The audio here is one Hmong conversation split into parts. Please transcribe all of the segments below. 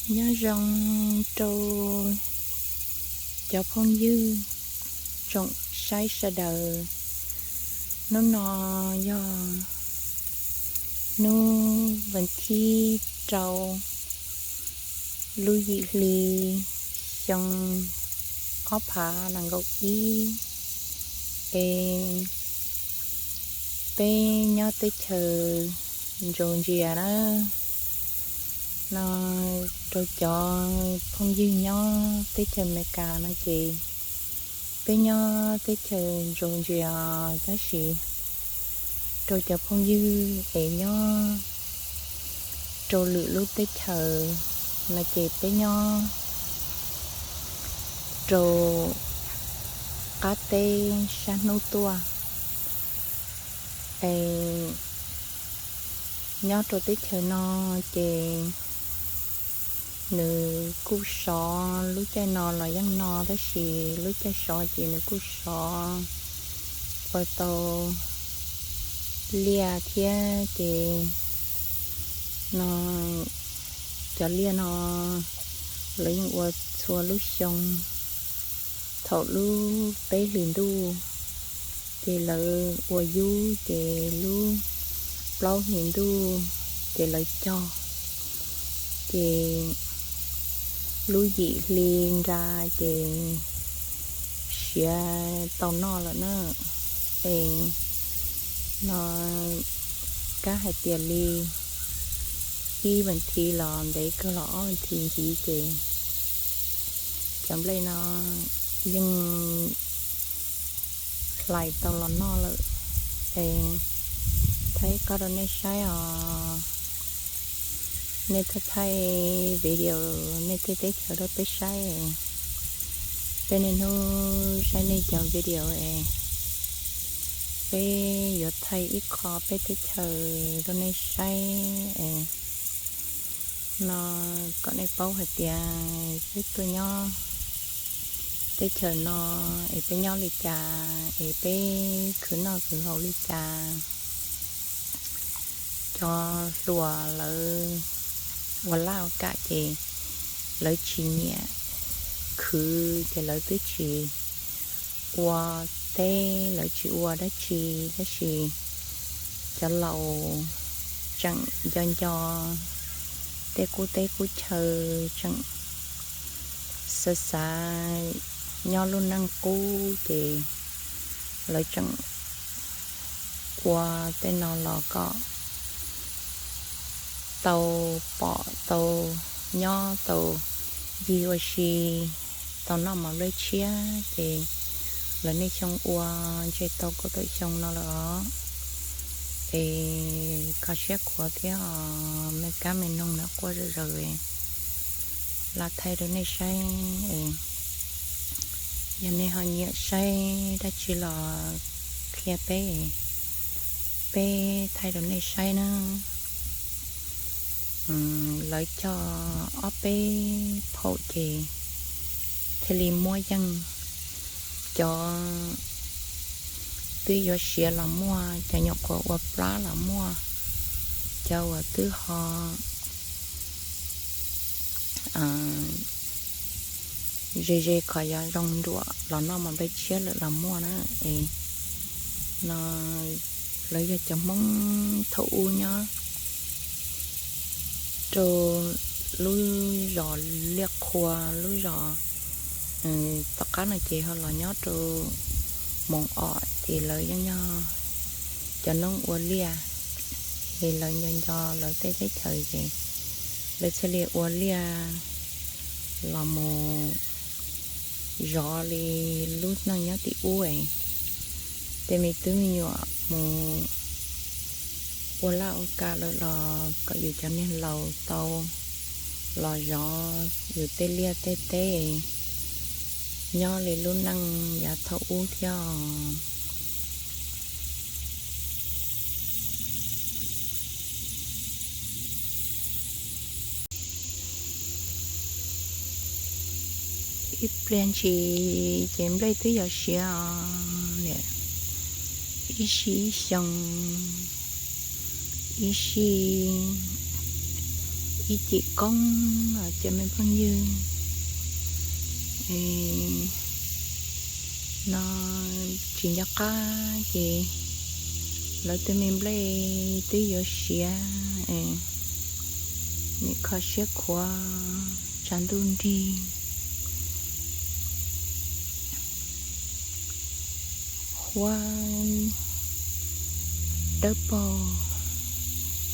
Nyob zoo rau cov phooj ywg tsoom saib sawv daws. Hnub no yog hnub vas thib rau lub yim hli xyoo ob phav nees nkaum ib, es peb nyob teb chaws Georgia na, no rau cov phooj ywg nyob teb chaws Amelikas no ces peb nyob teb chaws Georgia, tab sis rau cov phooj ywg es nyob rau lwm lub teb chaws no ces peb nyob rau qab teb sab hnub tuaj. Es nyob rau teb chaws no ces nws kuj sov, lub caij no los yeej no tab sis lub caij sov ces nws kuj sov ua tau liaj thiab ces no cov liaj no lawv yeej ua txhua lub xyoo. Thaum lub peb hlis ntuj ces lawv ua yub, ces lub plaub hlis ntuj ces lawv cog, ces lub yim hli nra ces siav tau noj lawm na. Es no kab hais tias li ib vas thiv los ntev kawg los ob vas thiv ntxiv ces cov nplej no yeej hlais tau los noj lawm. Es thaij qab rau nej saib os, nej thaij thaij video nej tej teb chaws rau peb saib. Peb niaj hnub saib nej cov video es peb yuav thaij ib qho peb teb chaws rau nej saib es no kom nej paub hais tias peb tuaj nyob teb chaws no es peb nyob li cas, es peb khwv noj khwv haus li cas. Cov hluas lawv ua laj ua kam ces lawv tsis nyiam khwv ces lawv twb tsis ua teb, lawv tsis ua dab tsi, tab sis cov laus tseem nco nco tej qub teb qub chaw, tseem xav xav nyob lub neej qub ces lawv tseem ua tej no los kom tau pom tau nyob tau ncig ua si, tau noj mov nplej tshiab ces lawv niaj xyoo ua ntshe tau kaum tawm xyoo no lawm os. Es kho siab qhuav thiab os, me kab me noog no quaj zom zaws. Los thaij rau nej saib es yog nej ho nyiam saib dab tsi los qhia peb, peb thaij rau nej saib na. Lawv cog ob peb phaum ces thiaj li muab yeej. Cov twb yuav siav los muaj, cov nyuam qhuav ua plab los muaj, cov uas twb ho ze ze qhov yuav zoo nruam los noj mov nplej tshiab lawm los muaj na. Es no lawv yog cov Hmoob thaum ub nyob rau lub zos Liaj Qhua, lub zos tom qab no ces ho los nyob rau Moos Om ces lawv yeej yog cov Hmoob ua liaj, ces lawv nco nco lawv tej teb chaws ces lawv thiaj li ua liaj los mus zov li lub neej nyob tim ub es tej me tub me nyuam mus ua laj ua kam lawm los kom yus cov niag laus tau los zov yus tej liaj tej teb, nyob li lub neej yav thaum ub thiab os. Ib pliag ntsis ces nplej twb yuav siav os. Ib sij ib xyoo, ib sij Ib cim koob cov me phooj ywg, no tsis nco qab ces lawv tej me nplej twb yuav siav, nim kho siab khuav tsav ntuj nrig. Huab dawb paug,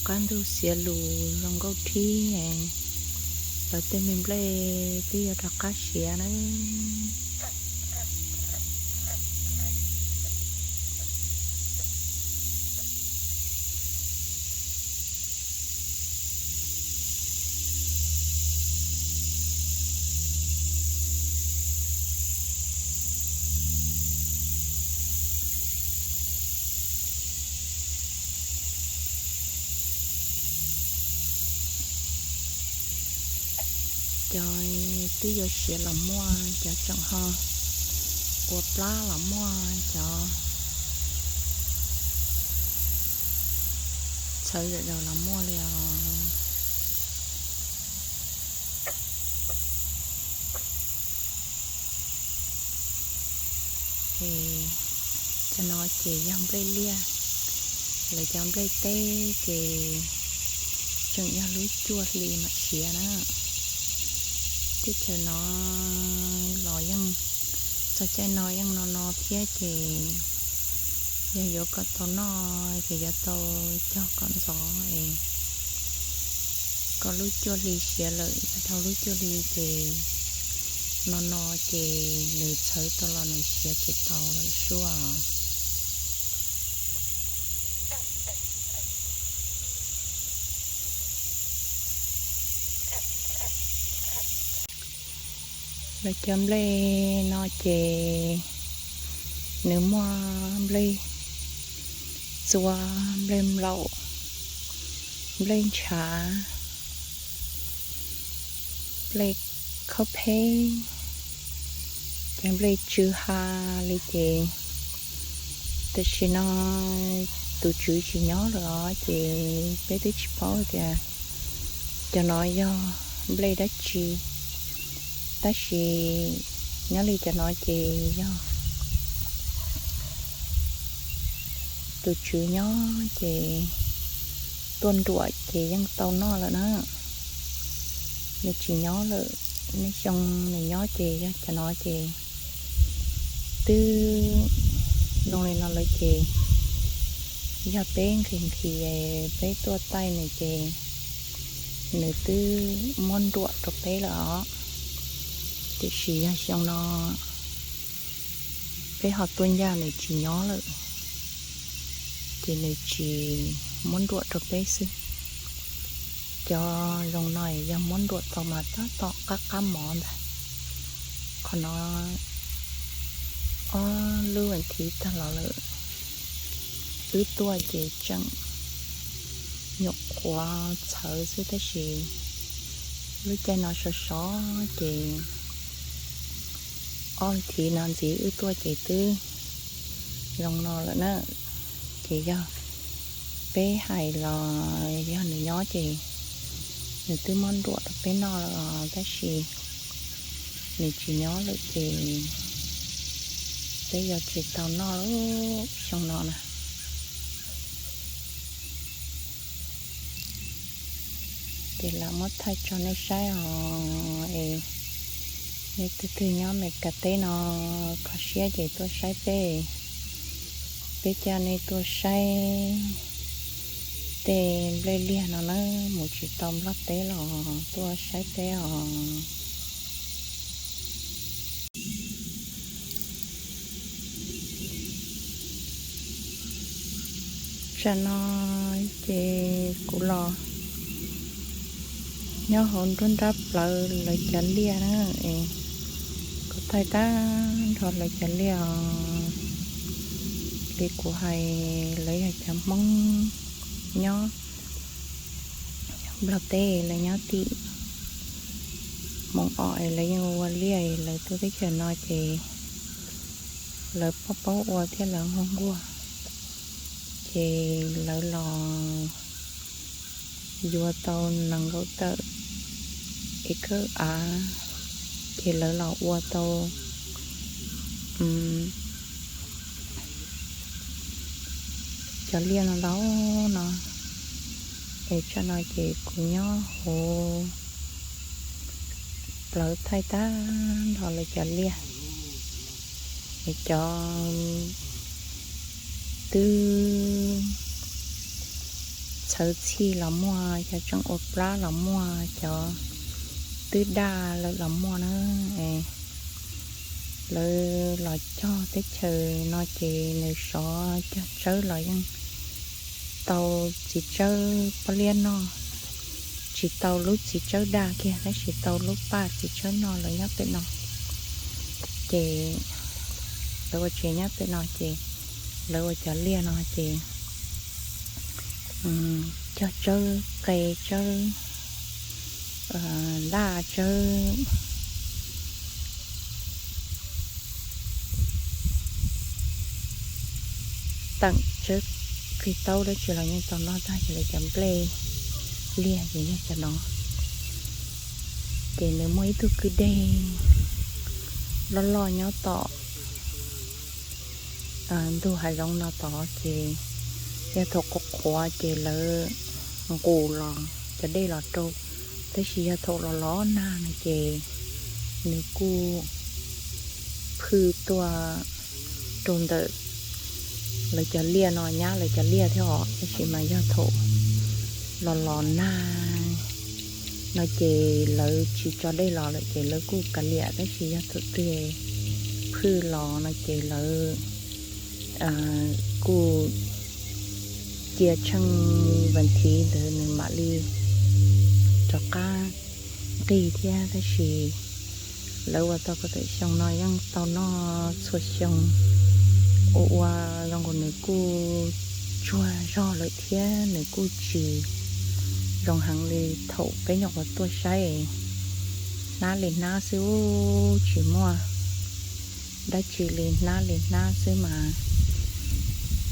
qab ntuj xiav lus zoo nkauj thib, lawv tej me nplej twb yuav rov qab siav na. Cov twb yuav siav los muaj, cov tseem ho ua plab los muaj, cov txhawv zam zaws los muaj li os. Cov no ces yog nplej liaj, lawv cov nplej teb ces tseem yog lub cuaj hli mam siav na. Teb chaws no los yeej, txog caij no yeej no no thiab ces yog yuav kom tau noj ces yuav tau cog kom ntxov es kom lub cuaj hli siav lawm, yog dhau lub cuaj hli ces no no ces nws txhawv tau los nws siav tsis tau lawm suab. Lawv cov nplej no ces nws muaj nplej txua, nplej nplaum, nplej ntshav, nplej khaub pheb, cov nplej tsw ha li ces tam sim no tus tswv tsis nyob lawm os, ces peb twb tsis paub tias cov no yog nplej dab tsi, tab sis nyob li cov no ces yog tus tswv nyob ces tuaj nruam ces yeej tau noj lawm na. Nws tsis nyob lawm, nej xyoo nws nyob ces yog cov no ces twb zoo li no lawm ces yog peb nqhis nqhis peb tuaj taij nws ces nws twb muab nruam rau peb lawm os. Tiam sis yog xyoo no peb ho tuaj ncaj nws tsis nyob lawm, ces nws tsis muab nruam rau peb xwb. Cov zoo no yog muab nruam tau mas tab tom qab qab mov ntag. Qhov no ob lub vas thiv tag los lawm, wb tuaj ces tseem nyuam qhuav txhawv xwb tab sis lub caij no sov sov ces ob vas thiv no ntxiv wb tuaj ces twb zoo no lawm na. Ces yog peb hais los yog nws nyob ces nws twb muab nruam rau peb noj los tab sis nws tsis nyob lawm ces peb yuav tsis tau noj xyoo no na. Ces lam muab thaij tso nej saib os. Es nej twg twg nyob Meskas teb no kho siab ces tuaj saib peb, peb coj nej tuaj saib tej nplej liaj no na, mus tsis tau Nplog teb los tuaj saib peb os. Tsam no ces kuv los nyob hauv nruab nrab plawv lawv cov liaj na, es kuv thaij tag nrho lawv cov liaj os. Li kuv hais lawv yog cov Hmoob nyob Nplog teb, lawv nyob tim Hmoob Os es lawv yeej ua liaj, lawv tuaj teb chaws no ces lawv paub paub ua thiab lawv nquag nquag, ces lawv los yuav tau nees nkaum tawm es kawb av, ces lawv los ua tau cov liaj no ntau no. Es tsam no ces kuv nyob hauv plawv thaij tag nrho lawv cov liaj. Es cov twb txhawv txhij los muaj, cov tseem ua plab los muaj, cov twb daj lawm los muaj na. Lawv los cog teb chaws no ces nws sov cog tsawb los yeej tau txiv tsawb poj liab noj, tsis tau lub txiv tsawb daj kiag tab sis tau lub paj txiv tsawb noj lawv nyob pem no. Ces lawv ua tsev nyob pem no ces lawv ua cov liaj no ces cog tsawb qe tsawb daj tsawb teem tsawb qig taub dab tsi los yeej tau noj tag. Ces lawv cov nplej liaj ces yog cov no. Ces nws muaj ib tug kwj deg loj loj nyob tom ntug hav zoov no tod ces yog thaum qhuav qhuav ces lawv nqus los cov dej los rau, tab sis yog thaum los los nag no ces nws kuj phwj tuaj rau ntawm lawv cov liaj no, nyab lawv cov liaj thiab os. Tab sis mas yog thaum los los nag no ces lawv tsis tso dej los lawm ces lawv kuj kav liam, tab sis yog thaum twg phwj los no ces lawv kuj cia tsheej vas thiv ntawd nws mam li rov qab nqig thiab. Tab sis lawv ua tau ko taw xyoo no yeej tau noj txhua xyoo, ua ua zoo nkaus nws kuj tsuag zog lawm thiab nws kuj tsis zoo heev li thaum peb nyuam qhuav tuaj saib, hnab li hnab xwb, tsis muaj dab tsi li, hnab li hnab xwb mas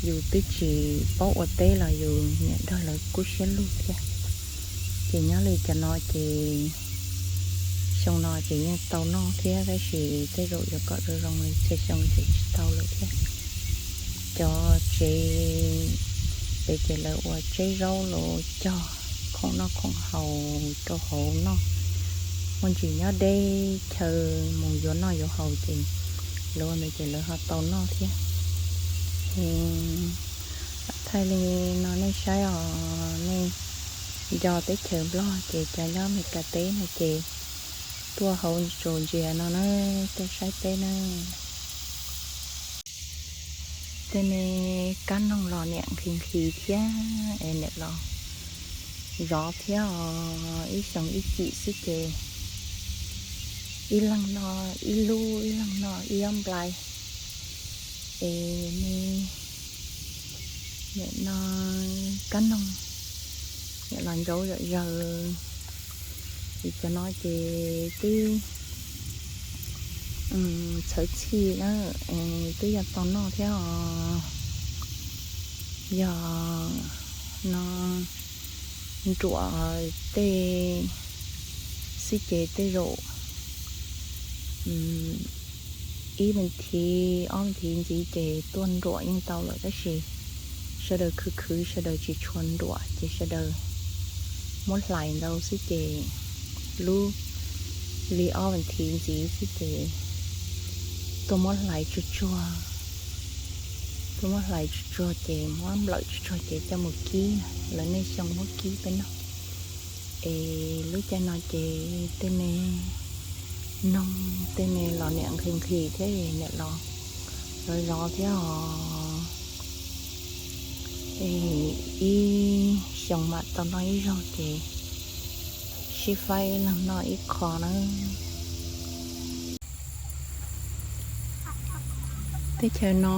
yus twb tsis paub ua teb los yus niam nrog lawv kub siab lug thiab. Ces nyob li cov no ces xyoo no ces yeej tau noj thiab, tab sis tej zaum yuav kom zoo zoo li txhia xyoo ces tsis tau lawm thiab. Cov tsev pem ces lawv ua tseb zaub los cog khoom noj khoom haus rau hauv noj, muaj ntsis nyob deb chaw mus yuav noj yuav haus ces lawv ua ntawd ces lawv ho tau noj thiab. Thaij li no nej saib os, nej nco teb chaws Nplog ces cov nyob Amelikas teb no ces tuaj hauv tsaus ntsia no na, tuaj saib peb na. Tej me kab noog los niam nqhis nqhis thiab es niam los zov thiab os, ib xyoo ib cim xwb ces ib leeg noj ib lub, ib leeg noj ib ob nplai. Es me niam no kab noog niam los ntsaub zom zaws, es cov no ces twb txhawv txhij na, twb yog tau noj thiab os. Yog no nruam tej xwb ces tej zaum ib me thiv ob me thiv ntxiv ces tuaj nruam yeej tau lawm, tab sis sawv daws khwv khwv sawv daws tsis tshua nruam ces sawv daws muab hlais ntau xwb ces lub li ob me thiv ntxiv xwb ces tuaj muab hlais tsuag tsuag, tuaj muab hlais tsuag tsuag ces muab nplawm tsuag tsuag ces coj mus kib na, lawv nej xyoo muab kib peb noj. Es lub caij no ces tej me noog tej me los niam nqhis nqhis thiab niam los zov zov thiab os. Es ib xyoo mam tau noj ib zaug ces sib faib leeg noj ib qho na. Teb chaws no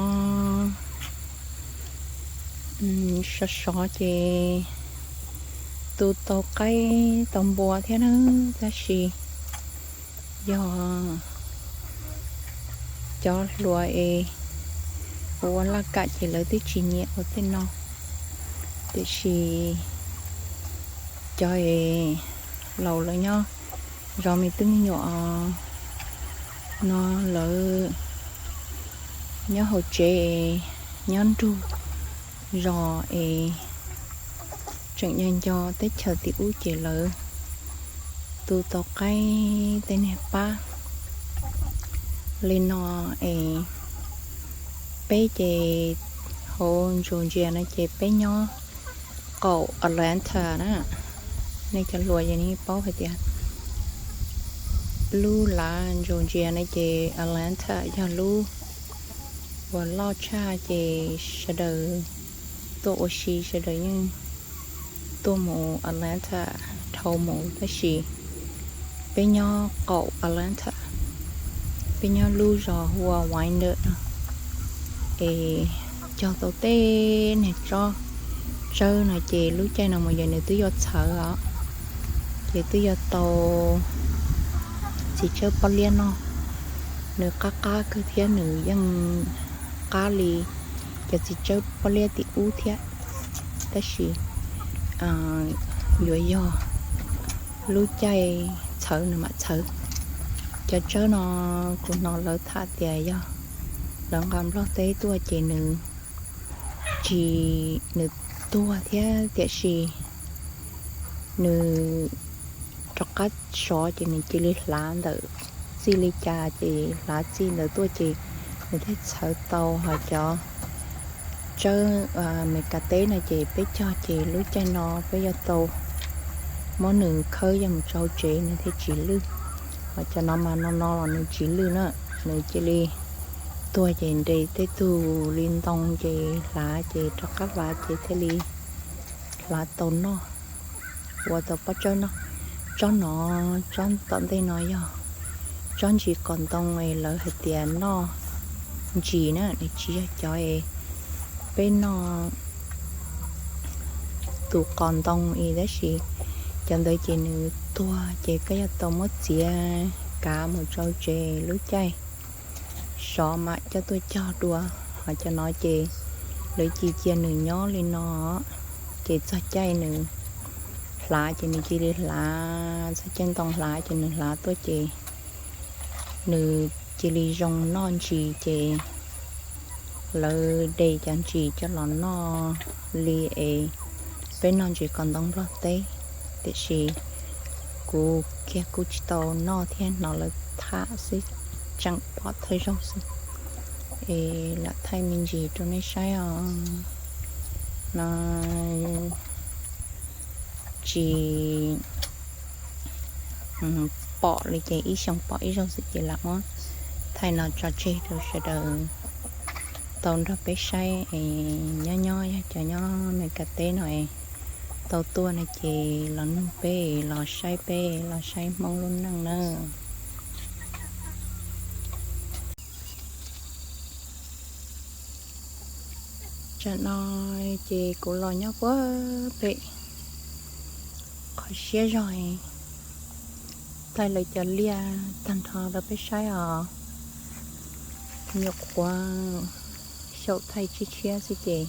sov sov ces tu tau qaib tau npua thiab na, tab sis yog cov hluas es ua laj kam ces lawv twb tsis nyiam ua tej no, tiam sis Cov es laus lawv nyob zov me tub me nyuam no, lawv nyob hauv tsev, nyob nrug zos es tseem nyob nco teb chaws tim ub ces lawv tu tau qaib tej niag pab li no es peb ces hauv Georgia no ces peb nyob qaum Atlanta na. Nej cov hluas yeej paub hais tias lub lav Georgia no ces Atlanta yog lub uas loj tshaj ces sawv daws tuaj ua si sawv daws yeej tuaj mus Atlanta dhau mus tab sis peb nyob qaum Atlanta, peb nyob lub zos hu ua Winder no es cog tau tej niag tsob tsawb no ces lub caij no mus ces nws twb yuav txhawv os, ces twb yuav tau txiv tsawb pob liab noj. Nws qab qab kawg thiab nws yeej qab li cov txiv tsawb pob liab tim ub thiab, tab sis yuav yog lub caij txhawv nws mam txhawv. Cov tsawb no kuv hnov lawv tham tias yog lawv nqa Nplog teb tuaj ces nws tsis, nws tuag thiab tiam sis nws rov qab sov ces nws cia li hlav ntawm txij li cas ces hlav txij ntawd tuaj ces nws thiaj txhawv tau. Ho cov tsawb Meskas teb no ces peb cog ces lub caij no peb yuav tau muab nws khawb coj mus tso hauv tsev nws thiaj tsis lwj. Ho cov no mas no no los nws tsis lwj na, nws cia li tuag ces nres tej tug li ntoo ces hlav ces rov qab hlav ces thiaj li hlav tau noj ua tau pob tsawb noj. Tsob no, tsob tom ntej no yog tsob ntsis qos ntoo es lawv hais tias noj ntsis na, nws tsis yog cov es peb noj tus qos ntoo ib, tab sis cov ntawd ces nws tuag ces koj yuav tau muab txiav kav mus tso tsev lub caij sov mam coj tuaj cog dua. Ho cov no ces lawv cia cia nws nyob li no ces txog caij nws hlav ces nws cia li hlav, txog caij ntoo hlav ces nws hlav tuaj ces nws cia li zoo noj ntsis ces lawv de cov ntsis coj los noj li es peb noj ntsis qos ntoo Nplog teb. Tiam sis kuv kiag kuj tsis tau noj thiab, hnov lawv tham xwb, tseem pom thawj zaug xwb es lam thaij me ntsis rau nej saib os. No tsis pom li ces ib xyoos pom ib zaug xwb ces lam muab thaij no tso tseg rau sawv daws tau nrog peb saib es nyob nyob yog cov nyob Meskas teb no es tau tuaj no ces los nug peb los saib peb los saib Hmoob lub neej nawb. Tsam no ces kuv los nyob puag pem qhov siab zog, thaij lawv cov liaj tag nrho rau peb saib os. Nyuam qhuav xyaum thaij tshiab tshiab xwb ces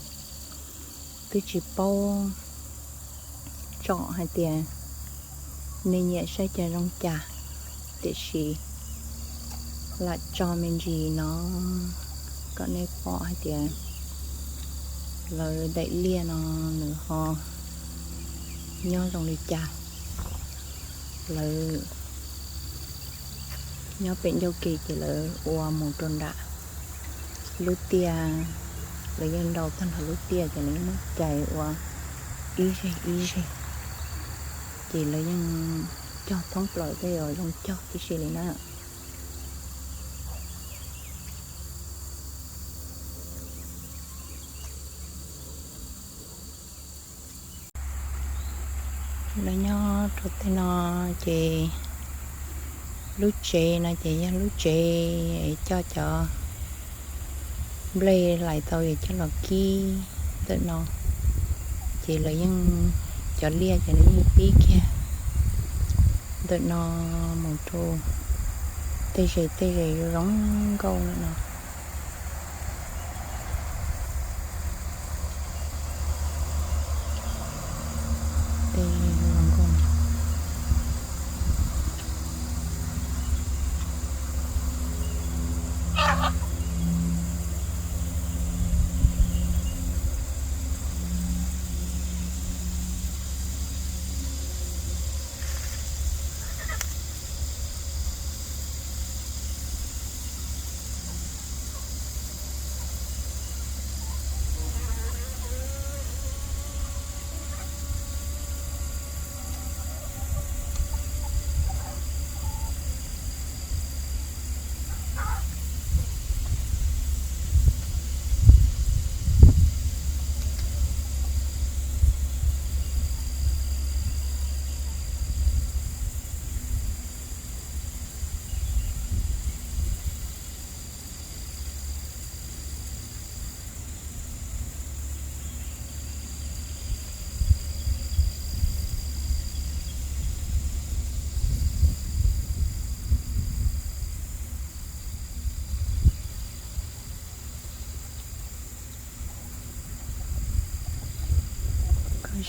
twb tsis paub tsom hais tias nej nyiam saib cov zoo cas, tiam sis lam tso me ntsis no kom nej pom hais tias lawv daim liaj no nws ho nyob zoo li cas. Lawv nyob pem ncauj ke ces lawv ua mus rau nram lub tiaj, lawv yeej nrau tag nrho lub tiaj ces lawv yeej muab cais ua ib zeg ib zeg, ces lawv yeej cog thoob plaws tej uas zoo cog tib si li na. Lawv nyob rau tej no ces lub tsev no ces yog lub tsev coj cov nplej lais tau es coj los kib ntawm no, ces lawv yeej, cov liaj ces lawv yeej pib kiag ntawm no mus rau tej zes tej zes zoo nkauj ntawm no. Tej zoo nkauj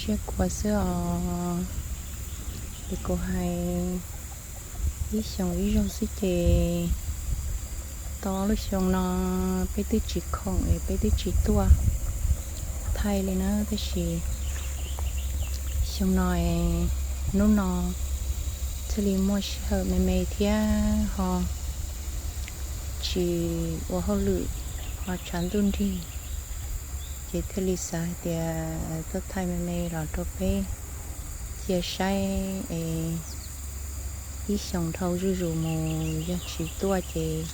Yog kuv xwb os, ces kuv hais ib xyoos ib zaug xwb ces tau ob lub xyoo no peb twb tsis khoom es peb twb tsis tuaj thaij li na, tab sis xyoo no es hnub no thiaj li muaj sij hawm me me thiab ho tsis ua hauj lwm ho tshav ntuj nrig, ces thiaj li xav hais tias tuaj thaij me me los rau peb cia saib es ib xyoos dhau zuj zus mus yog tsis tuaj ces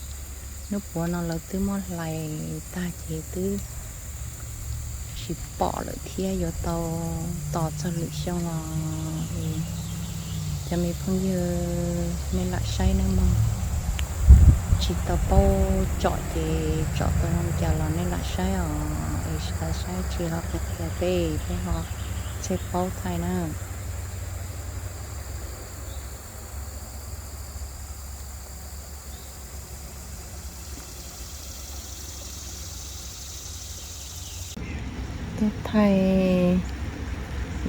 hnub puav no lawv twb muab hlais tag ces twb tsis pom lawm thiab yuav tau tos txog lwm xyoo os. Cov me phooj ywg nej lam saib nawb mog, tsis tau paub tsom ces tsom tau zoo cas los nej lam saib os, es xav saib tsis ho qhia peb, peb ho thiaj paub thaij na. Tuaj thaij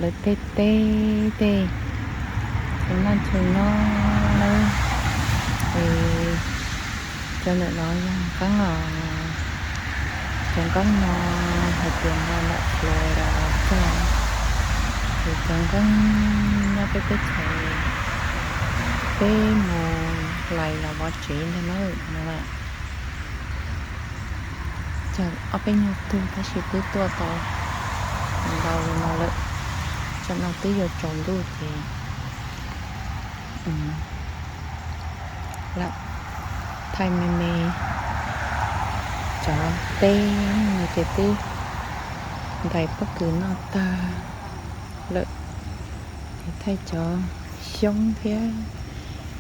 lawv tej teb tej chaw noj chaw nyob na, es cov ntawm no yog nqeeb os, cov nqeeb no hais tias nqa ntawm Florida los cog, ces cov nqeeb nyob peb teb chaws peb mus hlais los vov tsev ntag na no. Cog ob peb nyuag tug tab sis twb tuaj tau ntau li no lawm, tsam no twb yuav tsaus ntuj ces lam thaij me me cov teb no ces twb ntais pob kws noj tag lawm, ces thaij cov xyoob thiab.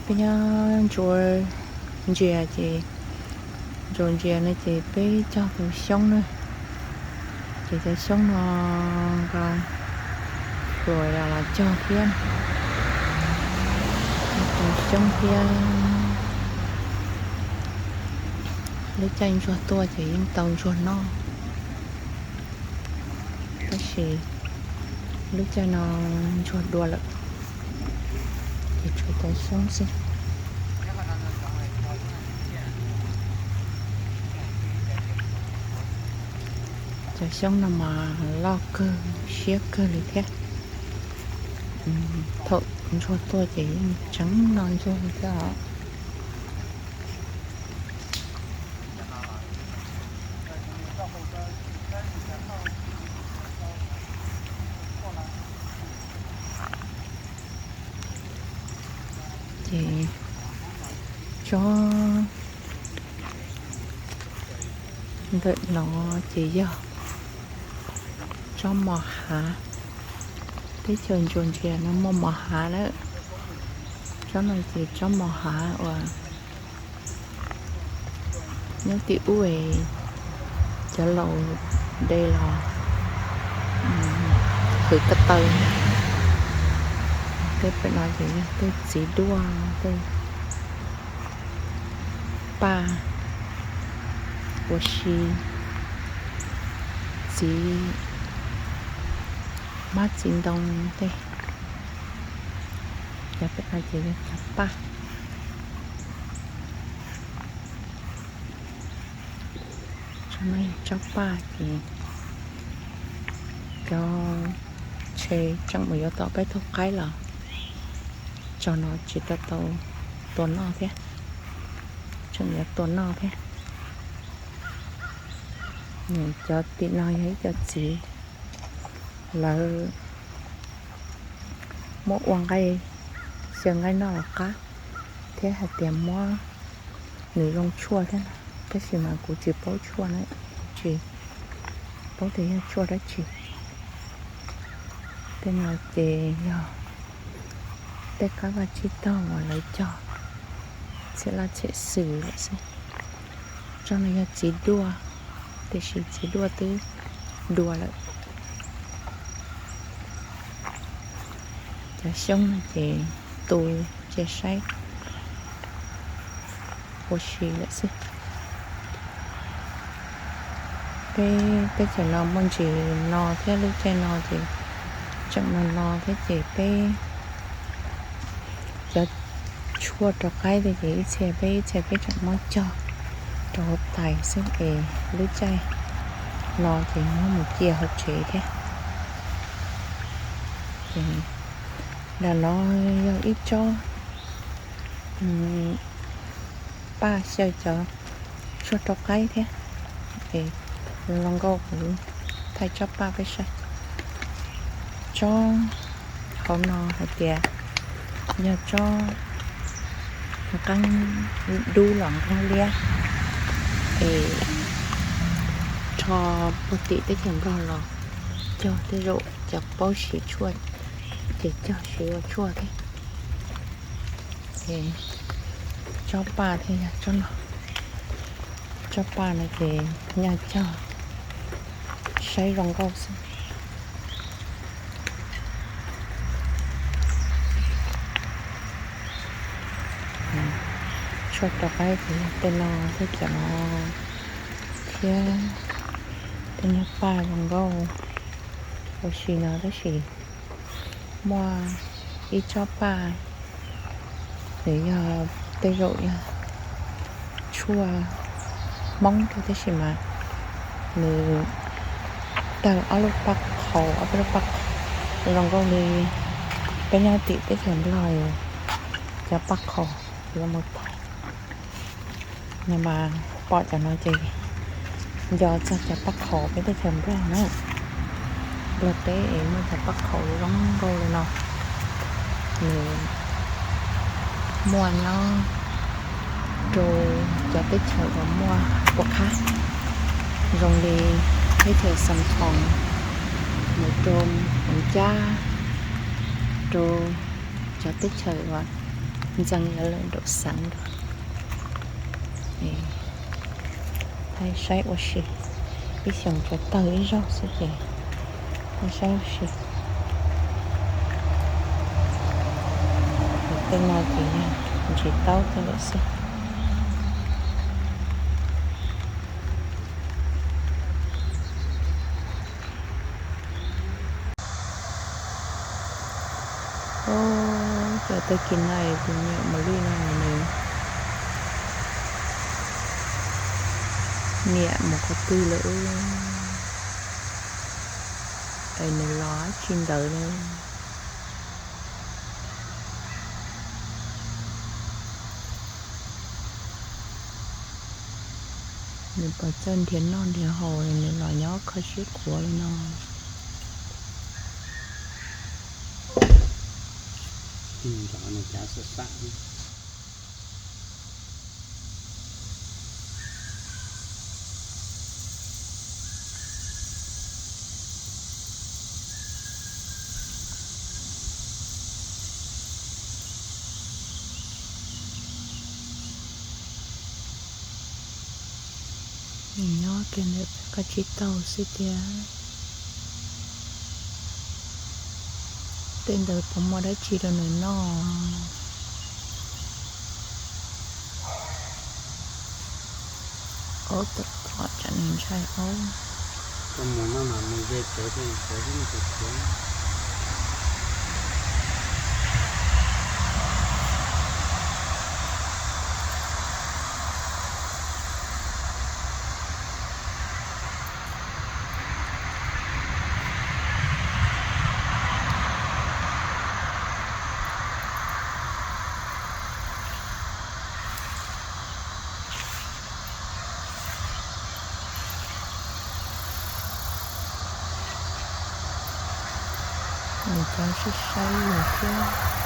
Peb nyob Georgia ces, Georgia no ces peb cog tus xyoob na, ces cov xyoob no nqa Florida los cog thiab, tus xyoob thiab. Lub caij ntsuag tuaj ces yeej tau ntsuag noj, tab sis lub caij no ntsuag dua lawm, ces tshuav cov xyoob xwb. Cov xyoob no mas loj kawg siab kawg li thiab. Thaum ntsuag tuaj ces yeej tseem noj ntsuag li thiab os. Ces tsob ntawm no ces yog tsob mos hav. Teb chaws Georgia no muaj mos hav na. Tsob no ces tsob mos hav uas nyob tim ub es cov laus de los hwv ko taw. Tej pem no ces yog tej txiv duaj, tej paj ua si, txiv hmab txiv ntoo tej. Cov pem no ces yog cov paj. Tsob no yog tsob paj ces cov ntshe tseem mus yuav tom peb tug qaib los tso no tsis tau tau tua noj thiab, tseem yuav tua noj thiab. Cov tim no yog ib co txiv lawv muab ua nqaij, xyaw nqaij noj los qab, thiab hais tias muab nws zoo tshuaj thiab na, tab sis mas kuv tsis paub tshuaj na, kuv tsis paub tias yog tshuaj dab tsi. Tej no ces yog tej qab vaj tsib taug uas lawv cog txhiam laj txhiam xwm lawm xwb. Tsob no yog txiv duaj, tiam sis txiv duaj twb dua lawm. Cov xyoob no ces tu cia saib ua si lawm xwb. Peb teb chaws no muaj ntsis no thiab, lub caij no ces Tseem no no thiab ces peb cov tshuaj rau qaib tej ces ib txhia peb ib txhia peb tseem muab cog rau hauv tais xwb es lub caij no ces muab mus cia hauv tsev thiab. Ces nram no yog ib tsob paj xyaw cov tshuaj rau qaib thiab. Es zoo nkauj, kuv thaij tsob paj peb saib. Tsob hauv no hais tias yog tsob nqeeb dub los nqeeb liab es rho puag tim teb chaws Nplog los cog, tej zaum cov paub siv tshuaj ces cog siv ua tshuaj thiab. Tsob paj thiab yog tsob no, tsob paj no ces nyaj cog saib zoo nkauj xwb. Tshuaj rau qaib ces yog tej no thiab cov no thiab tej nyuag paj zoo nkauj ua si no tab sis muaj ib tsob paj, nws yog tej zaum yog tshuaj Hmoob rau tab sis mas nws tawg ob lub paj qhaus, ob peb lub paj qhaus zoo nkauj li. Peb nyob tim teb chaws Nplog cov paj qhaus yuav mus thaij no mas pom cov no ces nco txog cov paj qhaus peb teb chaws Nplog na. Nplog teb es muaj cov paj qhaus zoo nkauj li no, nws muaj nyob rau cov teb chaws uas muaj puas qhab zoo li teb chaws Xeev Khuam, mus rau Moos Cab, rau cov teb chaws uas ntxeev yuav lawm nraum xeev nrad. Thaij saib ua si, ib xyoos tsuas tawg ib zaug xwb ces thaij saib ua si. Tej no ces yog ntsis taub tej lawm xwb. Cov tag kis no tus niam Mos Lwj no nws niam mus qhov twg lawm es nws los tsis ntawd li. Nws pom txawj nrhiav noj nrhiav haus, nws los nyob kho siab khuav li no. Nws nyob kiag ntawm peb qab tsib taug xwb tiag. Tej ntawd puas muaj dab tsi rau nws noj? Aub, tom tom tsam nws ntshai aub. Nws cov saib saib yus thiab.